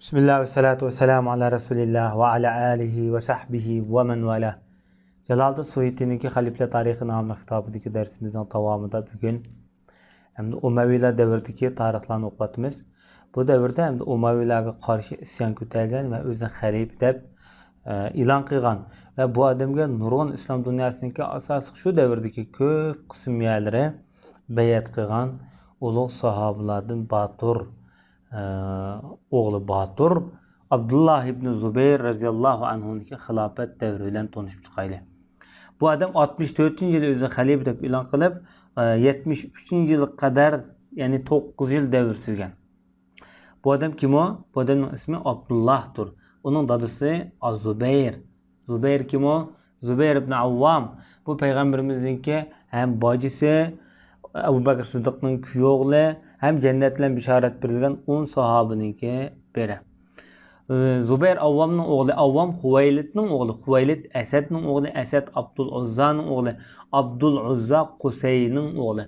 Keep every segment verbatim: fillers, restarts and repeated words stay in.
بىسمىللا ۋەسسالاتۇ ۋەسسالامۇ ئالا رەسۇلىللا ۋە ئالا ئالىھى ۋە سەھبىھى ۋە مەن ۋالا. جالالىدىن سۇيۇتىنىڭكى خەلىپىلەر تارىخى ناملىق كىتابىدىكى دەرسىمىزنىڭ داۋامىدا بۈگۈن ئەمدى ئۇمەۋىيلەر دەۋرىدىكى تارىخلارنى ئوقۇۋاتىمىز. بۇ دەۋردە ئەمدى ئۇمەۋىيلەرگە قارشى ئىسيان كۆتەرگەن ۋە ئۆزىنى خەلىپە دەپ، ئە، ئېلان قىلغان ۋە بۇ ئادەمگە نۇرغۇن ئىسلام دۇنياسىنىڭكى ئاساسلىق شۇ دەۋردىكى كۆپ قىسىم يەرلىرى بەيئەت قىلغان ئۇلۇغ ساھابىلاردىن باتۇر، ئە، ئوغلى باتۇر ئابدۇللا ئىبنى زۇبەير رەزىياللاھۇ ئەنھۇنىڭكى خىلاپەت دەۋرى بىلەن تونۇشۇپ چىقايلى. بۇ ئادەم ئاتمىش تۆتىنچى يىلى ئۆزىنى خەلىپە دەپ ئېلان قىلىپ، ئە، يەتمىش ئۈچىنچى يىلغا قەدەر، يەنى توققۇز يىل دەۋر سۈرگەن. بۇ ئادەم كىم ئۇ؟ بۇ ئادەمنىڭ ئىسمى ئابدۇللاھتۇر. ئۇنىڭ دادىسى ئازۇبەير. زۇبەير كىم ئۇ؟ زۇبەير ئىبن ئاۋۋام. بۇ پەيغەمبىرىمىزنىڭكى ھەم باجىسى، ئەبۇ بەكرى سىددىقنىڭ كۈيئوغلى، ھەم جەننەت بىلەن بېشارەت بېرىلگەن ئون ساھابىنىڭكى بىرى. زۇبەير ئاۋۋامنىڭ ئوغلى، ئاۋۋام خۇۋەيلىدنىڭ ئوغلى، خۇۋەيلىد ئەسەدنىڭ ئوغلى، ئەسەد ئابدۇل ئۇززانىڭ ئوغلى، ئابدۇل ئۇززا قۇسەينىڭ ئوغلى.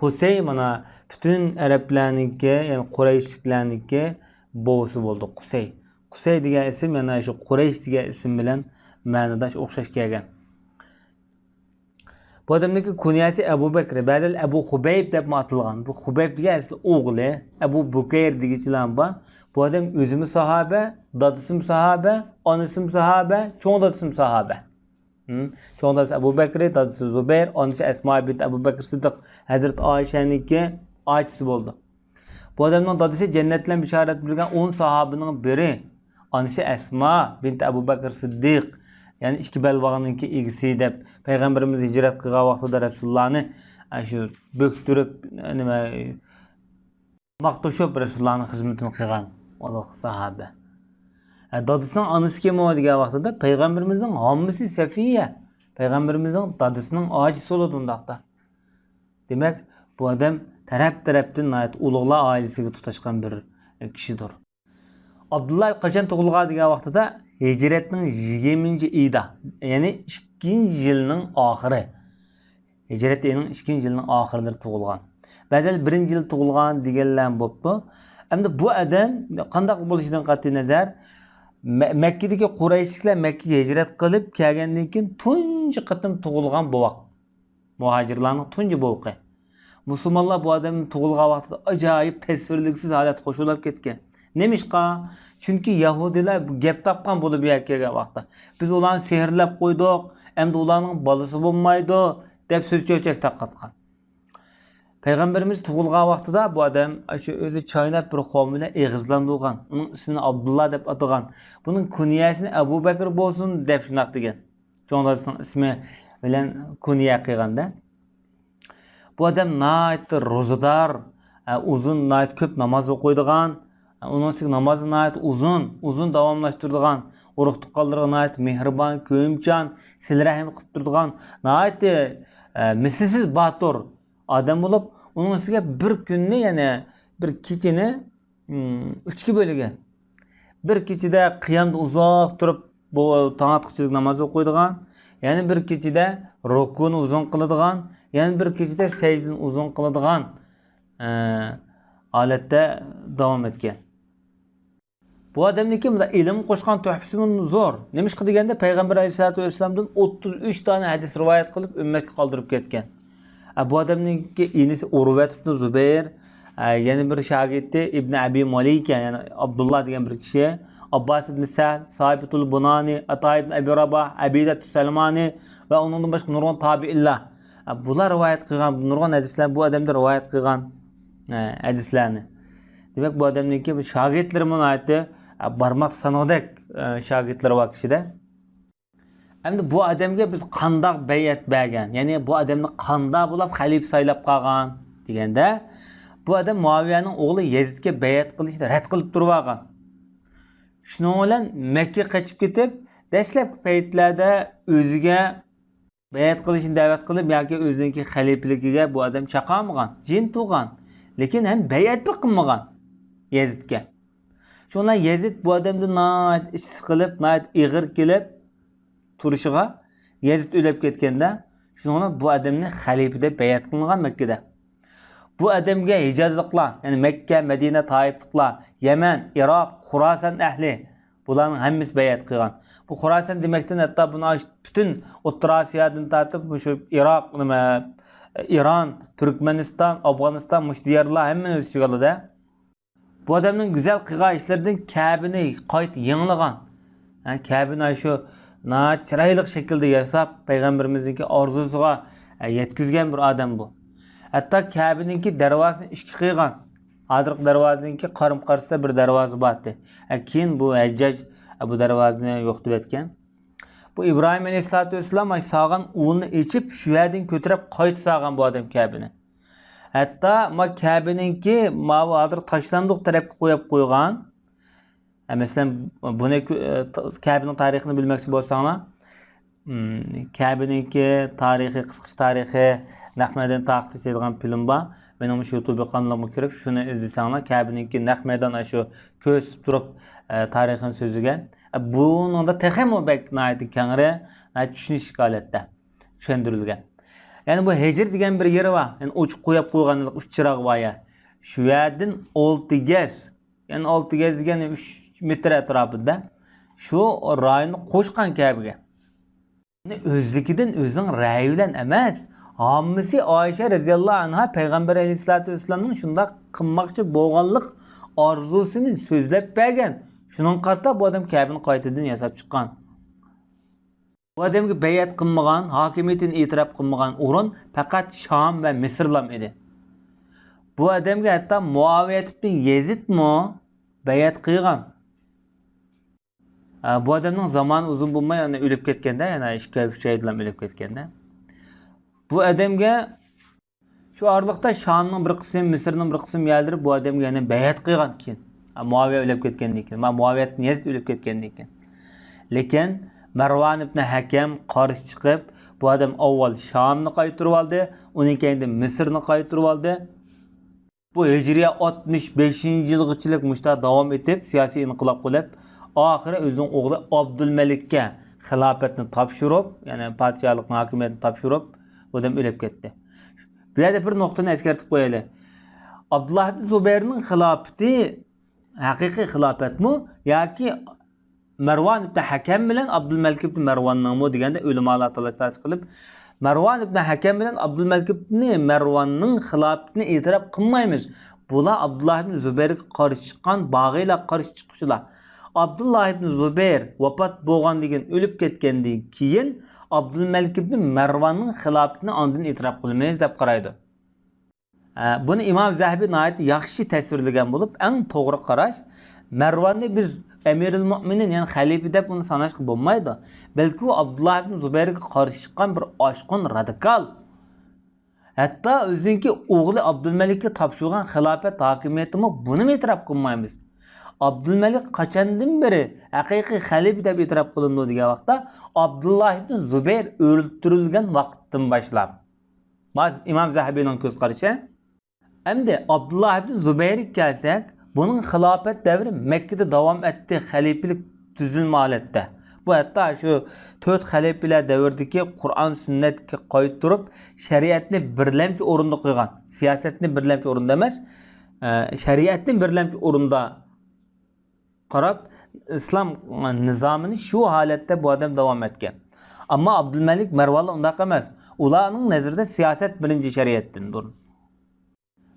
قۇسەي مانا پۈتۈن ئەرەبلەرنىڭكى، يەنى قۇرەيشلىكلەرنىڭكى بوۋىسى بولدى، قۇسەي. قۇسەي دېگەن ئىسىم يەنە شۇ قۇرەيش دېگەن ئىسىم بىلەن مەنىداش، ئوخشاش كەلگەن. بۇ ئادەمنىڭكى كۇنيەسى ئەبۇ بەكرى، بەزىلەر ئەبۇ خۇبەيب دەپمۇ ئاتالغان. بۇ خۇبەيب دېگەن ئەسلى ئوغلى، ئەبۇ بۇكەير دېگۈچىلەرمۇ بار. بۇ ئادەم ئۆزىمۇ ساھابە، دادىسىمۇ ساھابە، ئانىسىمۇ ساھابە، چوڭ دادىسىمۇ ساھابە. ھىم، چوڭ دادىسى ئەبۇ بەكرى، دادىسى زۇبەير، ئانىسى ئەسما بىنت ئەبۇ بەكرى سىددىق، ھەزرىتى ئائىشەنىڭكى ئاچىسى بولىدۇ. بۇ ئادەمنىڭ دادىسى جەننەت بىلەن بېشارەت بېرىلگەن ئون ساھابىنىڭ بىرى. ئانىسى ئەسما بىنت ئەبۇ بەكرى سىددىق، يەنى ئىككى بەلباغنىڭكى ئىگىسى دەپ، پەيغەمبىرىمىز ھىجرەت قىلغان ۋاقتىدا رەسۇلۇللانى، ئە، شۇ بۆكتۈرۈپ، نېمە، ماختۇشۇپ رەسۇلۇللانىڭ خىزمىتىنى قىلغان ئۇلۇغ ساھابە. ئە، دادىسىنىڭ ئانىسى كىم ئۇ دېگەن ۋاقتىدا پەيغەمبىرىمىزنىڭ ھاممىسى سەفىيە. پەيغەمبىرىمىزنىڭ دادىسىنىڭ ئاچىسى بولىدۇ ئۇنداقتا. دېمەك، بۇ ئادەم تەرەپ-تەرەپتىن ناھايىتى ئۇلۇغلار ئائىلىسىگە تۇتاشقان بىر كىشىدۇر. ئابدۇللا قاچان تۇغۇلغان دېگەن ۋاقتىدا ھىجرەتنىڭ يىگىرمىنچى ئىيىدا، يەنى ئىككىنچى يىلنىڭ ئاخىرى. ھىجرەت ئېيىنىڭ ئىككىنچى يىلىنىڭ ئاخىرلىرى تۇغۇلغان. بەزىلەر بىرىنچى يىل تۇغۇلغان دېگەنلەر بوپتۇ. ئەمدى بۇ ئادەم قانداق بولۇشىدىن قەتئىينەزەر، مە-، مەككىدىكى قۇرەيشلىكلەر مەككىگە ھىجرەت قىلىپ كەلگەندىن كېيىن تۇنجى قېتىم تۇغۇلغان بوۋاق. مۇھاجىرلارنىڭ تۇنجى بوۋىقى. مۇسۇلمانلار بۇ ئادەمنىڭ تۇغۇلغان ۋاقتىدا ئاجايىپ تەسۋىرلىكسىز ھالەتتە خوش بولاپ كەتكەن. نېمىشقا؟ چۈنكى يەھۇدىيلار بۇ گەپ تاپقان بولۇپ بۇ يەرگە كەلگەن ۋاقىتتا. بىز ئۇلارنى سېھىرلەپ قويدۇق، ئەمدى ئۇلارنىڭ بالىسى بولمايدۇ، دەپ سۆز چۆچەك تارقاتقان. پەيغەمبىرىمىز تۇغۇلغان ۋاقتىدا بۇ ئادەم شۇ ئۆزى چايناپ بىر خورما بىلەن ئېغىزلاندۇرغان. ئۇنىڭ ئىسمىنى ئابدۇللا دەپ ئاتىغان. بۇنىڭ كۇنيەسىنى ئەبۇ بەكرى بولسۇن دەپ شۇنداق دېگەن. چوڭ دادىسىنىڭ ئىسمى بىلەن كۇنيە قىلغاندا. بۇ ئادەم ناھايىتى روزىدار، ئە، ئۇزۇن، ناھايىتى كۆپ ناماز ئوقۇيدىغان، ئە، ئۇنىڭ ئۈستىگە نامازنى ناھايىتى ئۇزۇن، ئۇزۇن داۋاملاشتۇرىدىغان، ئۇرۇق-تۇغقانلىرىغا ناھايىتى مېھرىبان، كۆيۈمچان، سىلە-رەھىم قىلىپ تۇرىدىغان، ناھايىتى، ئە، مىسلىسىز باتۇر ئادەم بولۇپ، ئۇنىڭ ئۈستىگە بىر كۈننى، يەنى بىر كېچىنى ئۈچكە بۆلگەن. بىر كېچىدە قىيامدا ئۇزاق تۇرۇپ، بۇ تاڭ ئاتقۇچىلىك ناماز ئوقۇيدىغان، يەنە بىر كېچىدە رۇكۇنى ئۇزۇن قىلىدىغان، يەنە بىر كېچىدە سەجدىنى ئۇزۇن قىلىدىغان، ئە، ھالەتتە داۋام ئەتكەن. بۇ ئادەمنىڭكى مۇنداق ئىلىم قوشقان تۆھپىسىمۇ زور. نېمىشقا دېگەندە، پەيغەمبەر ئەلەيھىسسالاتۇ ۋەسسالامدىن ئوتتۇز ئۈچ دانە ھەدىس رىۋايەت قىلىپ، ئۈممەتكە قالدۇرۇپ كەتكەن. ئە، بۇ ئادەمنىڭكى ئىنىسى ئۇرۋەت ئىبنى زۇبەير، ئە، يەنە بىر شاگىرتى ئىبنى ئەبى مۇلەيكە، يەنى ئابدۇللا دېگەن بىر كىشى، ئابباس ئىبنى سەھل، سابىتۇل بۇنانى، ئاتا ئىبنى ئەبى راباھ، ئەبىدەتۇ سەلمانى ۋە ئۇنىڭدىن باشقا نۇرغۇن تابىئىنلار. ئە، بۇلار رىۋايەت قىلغان نۇرغۇن ھەدىسلەر بۇ ئادەمدىن رىۋايەت قىلغان، ئە، ھەدىسلەرنى. دېمەك، بۇ ئادەمنىڭكى شاگىرتلىرىمۇ ناھايىتى، ئە، بارماق سانىغۇدەك، ئە، شاگىرتلىرى بار كىشىدە. ئەمدى بۇ ئادەمگە بىز قانداق بەيئەت بەرگەن؟ يەنى بۇ ئادەمنى قانداق بولاپ خەلىپە سايلاپ قالغان دېگەندە، بۇ ئادەم مۇئاۋىيەنىڭ ئوغلى يەزىدكە بەيئەت قىلىشنى رەت قىلىپ تۇرۇۋالغان. شۇنىڭ بىلەن مەككە قېچىپ كېتىپ، دەسلەپكى پەيتلەردە ئۆزىگە بەيئەت قىلىشنى دەۋەت قىلىپ ياكى ئۆزىنىڭكى خەلىپىلىكىگە بۇ ئادەم چاقالمىغان، جىن تۇغان، لېكىن ھەم بەيئەتمۇ قىلمىغان يەزىدكە. شۇڭا يەزىد بۇ ئادەمدىن ناھايىتى ئىچى سىقىلىپ، ناھايىتى ئېغىر كېلىپ تۇرۇشىغا، يەزىد ئۆلۈپ كەتكەندە، شۇنىڭ بىلەن بۇ ئادەمنى خەلىپە دەپ بەيئەت قىلىنغان مەككىدە. بۇ ئادەمگە ھىجازلىقلار، يەنى مەككە، مەدىنە، تائىپلىقلار، يەمەن، ئىراق، خۇراسان ئەھلى، بۇلارنىڭ ھەممىسى بەيئەت قىلغان. بۇ خۇراسان دېمەكتىن ھەتتا بۇنى ئاش-، پۈتۈن ئوتتۇرا ئاسىيادىن تارتىپ مۇشۇ ئىراق، نېمە، ئىران، تۈركمەنىستان، ئافغانىستان، مۇشۇ دىيارلار ھەممىنى ئۆز ئىچىگە ئالىدۇ. بۇ ئادەمنىڭ گۈزەل قىلغان ئىشلىرىدىن كەبىنى قايتا يېڭىلىغان. ھە، كەبىنى شۇ ناھايىتى چىرايلىق شەكىلدە ياساپ، پەيغەمبىرىمىزنىڭكى ئارزۇسىغا، ھە، يەتكۈزگەن بىر ئادەم بۇ. ھەتتا كەبىنىڭكى دەرۋازىسىنى ئىككى قىلغان. ھازىرقى دەرۋازىنىڭكى قارىمۇ قارشىسىدا بىر دەرۋازا بار ئىدى. ھە، كېيىن بۇ ھەججاج، ھە، بۇ دەرۋازىنى يوقىتىۋەتكەن. بۇ ئىبراھىم ئەلەيھىسسالاتۇ ۋەسسالام مانا سالغان ئۇلىنى ئېچىپ، شۇ يەردىن كۆتۈرۈپ قايتا سالغان بۇ ئادەم كەبىنى. ھەتتا ما كەبىنىڭكى ماۋۇ ھازىر تاشلاندۇق تەرەپكە قويۇپ قويغان. ئە، مەسىلەن، بۇنى كۆ-، ئە، تا-، كەبىنىڭ تارىخىنى بىلمەكچى بولساڭلار، ئىم، كەبىنىڭكى تارىخى، قىسقىچە تارىخى، نەق مەيدان تارىخى دەيدىغان فىلىم بار. مېنىڭ مۇشۇ يۇتۇبى قانىلىمغا كىرىپ، شۇنى ئىزدىسەڭلار، كەبىنىڭكى نەق مەيدان ئاشۇ كۆرسىتىپ تۇرۇپ، ئە، تارىخىنى سۆزلىگەن. ئە، بۇنىڭدا تېخىمۇ بەك ناھايىتى كەڭرى، ناھايىتى چۈشىنىشلىك ھالەتتە چۈشەندۈرۈلگەن. يەنى بۇ ھىجىر دېگەن بىر يېرى بار. يەنى ئوچۇق قويۇپ قويغان ئۇچ چىراغ بار يا. شۇ يەردىن ئالتە گەز، يەنى ئالتە گەز دېگەن ئۈچ مېتىر ئەتراپىدا. شۇ رايوننى قوشقان كەبىگە. يەنى ئۆزلۈكىدىن ئۆزىنىڭ رەيى بىلەن ئەمەس، ھاممىسى ئائىشە رەزىياللاھۇ ئەنھا پەيغەمبەر ئەلەيھىسسالاتۇ ۋەسسالامنىڭ شۇنداق قىلماقچى بولغانلىق ئارزۇسىنى سۆزلەپ بەرگەن. شۇنىڭغا قارىتا بۇ ئادەم كەبىنى قايتىدىن ياساپ چىققان. بۇ ئادەمگە بەيئەت قىلمىغان، ھاكىمىيىتىنى ئېتىراپ قىلمىغان ئورۇن پەقەت شام ۋە مىسىرلام ئىدى. بۇ ئادەمگە ھەتتا مۇئاۋىيە ئىبنى يېزىدمۇ بەيئەت قىلغان. ئە، بۇ ئادەمنىڭ زامانى ئۇزۇن بولماي، يەنە ئۆلۈپ كەتكەندە، يەنە ئىككى ئاي، ئۈچ ئايدىلا ئۆلۈپ كەتكەندە. بۇ ئادەمگە شۇ ئارىلىقتا شامنىڭ بىر قىسمى، مىسىرنىڭ بىر قىسىم يەرلىرى بۇ ئادەمگە يەنە بەيئەت قىلغان كېيىن. مۇئاۋىيە ئۆلۈپ كەتكەندىن كېيىن. ما-، مۇئاۋىيە ئىبنى يەزىد ئۆلۈپ كەتكەندىن كېيىن. لېكىن مەرۋان ئىبنى ھەكەم قارشى چىقىپ، بۇ ئادەم ئاۋۋال شامنى قايتۇرۇۋالدى، ئۇنىڭ كەينىدىن مىسىرنى قايتۇرۇۋالدى. بۇ ھىجرىيە ئاتمىش بەشىنچى يىلغىچىلىك مۇشتا داۋام ئېتىپ، سىياسىي ئىنقىلاب قىلىپ، ئاخىرى ئۆزىنىڭ ئوغلى ئابدۇلمەلىككە خىلاپەتنى تاپشۇرۇپ، يەنى پادىشاھلىقنى، ھاكىمىيەتنى تاپشۇرۇپ، بۇ ئادەم ئۆلۈپ كەتتى. بۇ يەردە بىر نۇقتىنى ئەسكەرتىپ قويايلى. ئابدۇللا ئىبن زۇبەيرنىڭ خىلاپىتى ھەقىقىي خىلاپەتمۇ ياكى مەرۋان ئىبن ھەكەم بىلەن ئابدۇلمەلىك ئىبن مەرۋاننىڭمۇ دېگەندە، ئۆلىمالار تالاش-تارتىش قىلىپ، مەرۋان ئىبن ھەكەم بىلەن ئابدۇلمەلىك ئىبن مەرۋاننىڭ خىلاپىتىنى ئېتىراپ قىلمايمىز. بۇلار ئابدۇللا ئىبن زۇبەيرگە قارشى چىققان، باغىيلار، قارشى چىققۇچىلار. ئابدۇللا ئىبن زۇبەير ۋاپات بولغاندىن كېيىن، ئۆلۈپ كەتكەندىن كېيىن، ئابدۇلمەلىك ئىبن مەرۋاننىڭ خىلاپىتىنى ئاندىن ئېتىراپ قىلىمىز دەپ قارايدۇ. ئە، بۇنى ئىمام زەھەبى ناھايىتى ياخشى تەسۋىرلىگەن بولۇپ، ئەڭ توغرا قاراش، مەرۋاننى بىز ئەمىرۇل مۆمىنىن، يەنى خەلىپە دەپ ئۇنى ساناشقا بولمايدۇ. بەلكى ئۇ ئابدۇللا ئىبن زۇبەيرگە قارشى چىققان بىر ئاشقۇن رادىكال. ھەتتا ئۆزىنىڭكى ئوغلى ئابدۇلمەلىككە تاپشۇرغان خىلاپەت ھاكىمىيىتىمۇ بۇنىمۇ ئېتىراپ قىلمايمىز. ئابدۇلمەلىك قاچاندىن بېرى ھەقىقىي خەلىپە دەپ ئېتىراپ قىلىنىدۇ دېگەن ۋاقىتتا، ئابدۇللا ئىبن زۇبەير ئۆلتۈرۈلگەن ۋاقىتتىن باشلاپ. ماس-، ئىمام زەھەبىنىڭ كۆز قارىشى. ئەمدى ئابدۇللا ئىبن زۇبەيرگە كەلسەك، بۇنىڭ خىلاپەت دەۋرى مەككىدە داۋام ئەتتى، خەلىپىلىك تۈزۈلمە ھالەتتە. بۇ ھەتتا شۇ تۆت خەلىپىلەر دەۋرىدىكى قۇرئان سۈننەتكە قايتۇرۇپ، شەرىئەتنى بىرلەمچى ئورۇندا قويغان. سىياسەتنى بىرلەمچى ئورۇندا ئەمەس، ئە، شەرىئەتنى بىرلەمچى ئورۇندا قاراپ، ئىسلام نىزامىنى شۇ ھالەتتە بۇ ئادەم داۋام ئەتكەن. ئەمما ئابدۇلمەلىك مەرۋانلار ئۇنداق ئەمەس. ئۇلارنىڭ نەزىرىدە سىياسەت بىرىنچى شەرىئەتتىن بۇرۇن.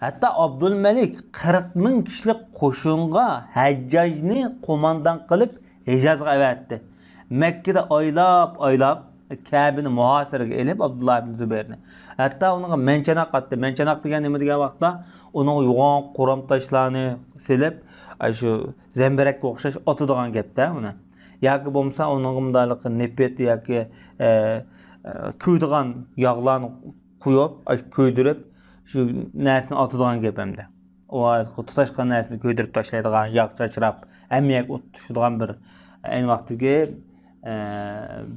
ھەتتا ئابدۇلمەلىك قىرىق مىڭ كىشىلىك قوشۇنغا ھەججاجنى قوماندان قىلىپ ھىجازغا ئەۋەتتى. مەككىدە ئايلاپ، ئايلاپ، كەبىنى مۇھاسىرىگە ئېلىپ، ئابدۇللا ئىبن زۇبەيرنى. ھەتتا ئۇنىڭغا مەنچاناق ئاتتى. مەنچاناق دېگەن نېمە دېگەن ۋاقىتتا، ئۇنىڭغا يوغان قورام تاشلارنى سېلىپ، ئاشۇ زەمبىرەككە ئوخشاش ئاتىدىغان گەپتە ئۇنى. ياكى بولمىسا ئۇنىڭغا مۇنداقلىقى نېپىت ياكى، ئە، ئە، كۆيىدىغان ياغلارنى قويۇپ، ئاشۇ كۆيدۈرۈپ، شۇ نەرسىنى ئاتىدىغان گەپ ئەمدى. ئۇ تۇتاشقان نەرسىنى كۆيدۈرۈپ تاشلايدىغان، ياغ چاچراپ، ھەممە يەرگە ئوت چۈشىدىغان بىر، ئەينى ۋاقىتتىكى، ئە،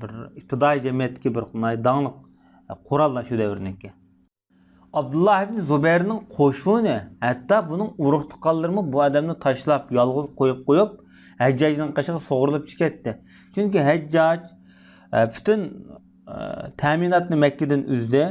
بىر ئىپتىدائىي جەمئىيەتتىكى بىر ناھايىتى داڭلىق قوراللار شۇ دەۋرنىڭكى. ئابدۇللا ئىبن زۇبەيرنىڭ قوشۇنى، ھەتتا بۇنىڭ ئۇرۇق-تۇغقانلىرىمۇ بۇ ئادەمنى تاشلاپ، يالغۇز قويۇپ قويۇپ، ھەججاجنىڭ قېشىغا سۇغۇرۇلۇپ چىقىپ كەتتى. چۈنكى ھەججاج، ئە، پۈتۈن، ئە، تەمىناتنى مەككىدىن ئۈزدى.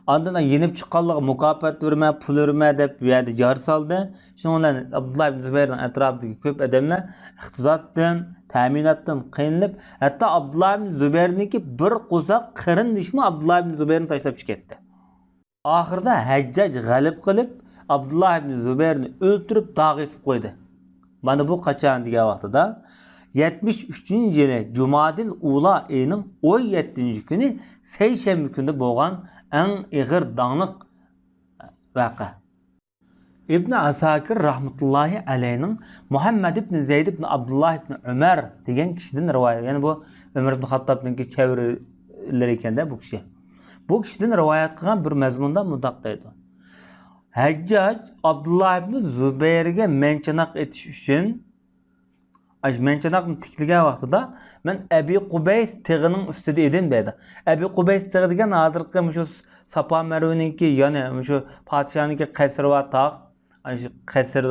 ئاندىن يېنىپ چىققانلارغا مۇكاپات بېرىمەن، پۇل بېرىمەن دەپ بۇ يەردە جار سالدى. شۇنىڭ بىلەن ئابدۇللا ئىبن زۇبەيرنىڭ ئەتراپىدىكى كۆپ ئادەملەر ئىقتىسادتىن، تەمىناتتىن قىينىلىپ، ھەتتا ئابدۇللا ئىبن زۇبەيرنىڭكى بىر قورساق قېرىندىشىمۇ ئابدۇللا ئىبن زۇبەيرنى تاشلاپ چىقىپ كەتتى. ئاخىرىدا ھەججاج غەلىبە قىلىپ، ئابدۇللا ئىبن زۇبەيرنى ئۆلتۈرۈپ داغ ئېسىپ قويدى. مانا بۇ قاچان دېگەن ۋاقتىدا، يەتمىش ئۈچىنچى يىلى جۇمادىل ئۇلا ئېيىنىڭ ئون يەتتىنچى كۈنى، سەيشەنبە كۈنىدە بولغان ئەڭ ئېغىر داڭلىق ۋەقە. ئىبن ئاساكىر رەھمەتۇللاھى ئەلەيھىنىڭ مۇھەممەد ئىبن زەيد ئىبن ئابدۇللا ئىبن ئۆمەر دېگەن كىشىدىن رىۋايەت، يەنى بۇ ئۆمەر ئىبن خاتتابنىڭكى چەۋرىلىرى ئىكەندە بۇ كىشى. بۇ كىشىدىن رىۋايەت قىلغان بىر مەزمۇندا مۇنداق دەيدۇ. ھەججاج ئابدۇللا ئىبن زۇبەيرگە مەنچىناق ئېتىش ئۈچۈن، ئاشۇ مەنچىناقنى تىكلىگەن ۋاقتىدا، مەن ئەبى قۇبەيس تېغىنىڭ ئۈستىدە ئىدىم دەيدۇ. ئەبى قۇبەيس تېغى دېگەن ھازىرقى مۇشۇ ساپا مەرۋىنىڭكى، يەنى مۇشۇ پادىشاھنىڭكى قەسرى بار تاغ، ئاشۇ قەسىر،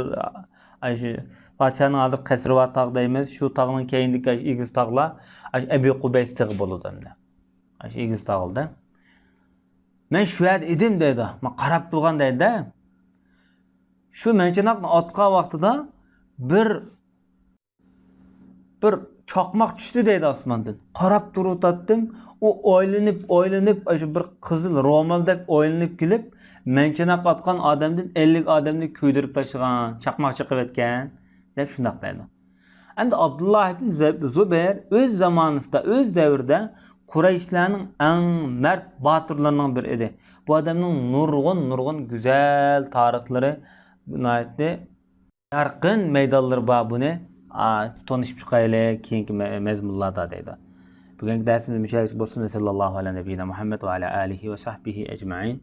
ئاشۇ پادىشاھنىڭ ھازىر قەسرى بار تاغ دەيمىز، شۇ تاغنىڭ كەينىدىكى ئاشۇ ئېگىز تاغلار، ئاشۇ ئەبى قۇبەيس تېغى بولىدۇ ئەمدى. ئاشۇ ئېگىز تاغلىدا. مەن شۇ يەردە ئىدىم دەيدۇ. مەن قاراپ تۇرغان دەيدۇ. شۇ مەنچىناقنى ئاتقان ۋاقتىدا بىر، بىر چاقماق چۈشتى دەيدۇ ئاسماندىن. قاراپ تۇرۇۋاتاتتىم. ئۇ ئايلىنىپ، ئايلىنىپ، ئاشۇ بىر قىزىل رومالدەك ئايلىنىپ كېلىپ، مەنچىناق ئاتقان ئادەمدىن ئەللىك ئادەمنى كۆيدۈرۈپ تاشلىغان، چاقماق چېقىۋەتكەن، دەپ شۇنداق دەيدۇ. ئەمدى ئابدۇللا ئىبن زۇ-، زۇبەير ئۆز زامانىسىدا، ئۆز دەۋرىدە قۇرەيشلەرنىڭ ئەڭ مەرد باتۇرلىرىنىڭ بىرى ئىدى. بۇ ئادەمنىڭ نۇرغۇن، نۇرغۇن گۈزەل تارىخلىرى، ناھايىتى يارقىن مەيدانلىرى بار. بۇنى، ئا، تونۇشۇپ چىقايلى كېيىنكى مە-، مەزمۇنلاردا دەيدۇ. بۈگۈنكى دەرسىمىز مۇشۇ يەرگىچە بولسۇن. ۋەسەللاللاھۇ ئەلا نەبىييىنا مۇھەممەد ۋە ئەلا ئالىھى ۋە سەھبىھى ئەجمەئىن.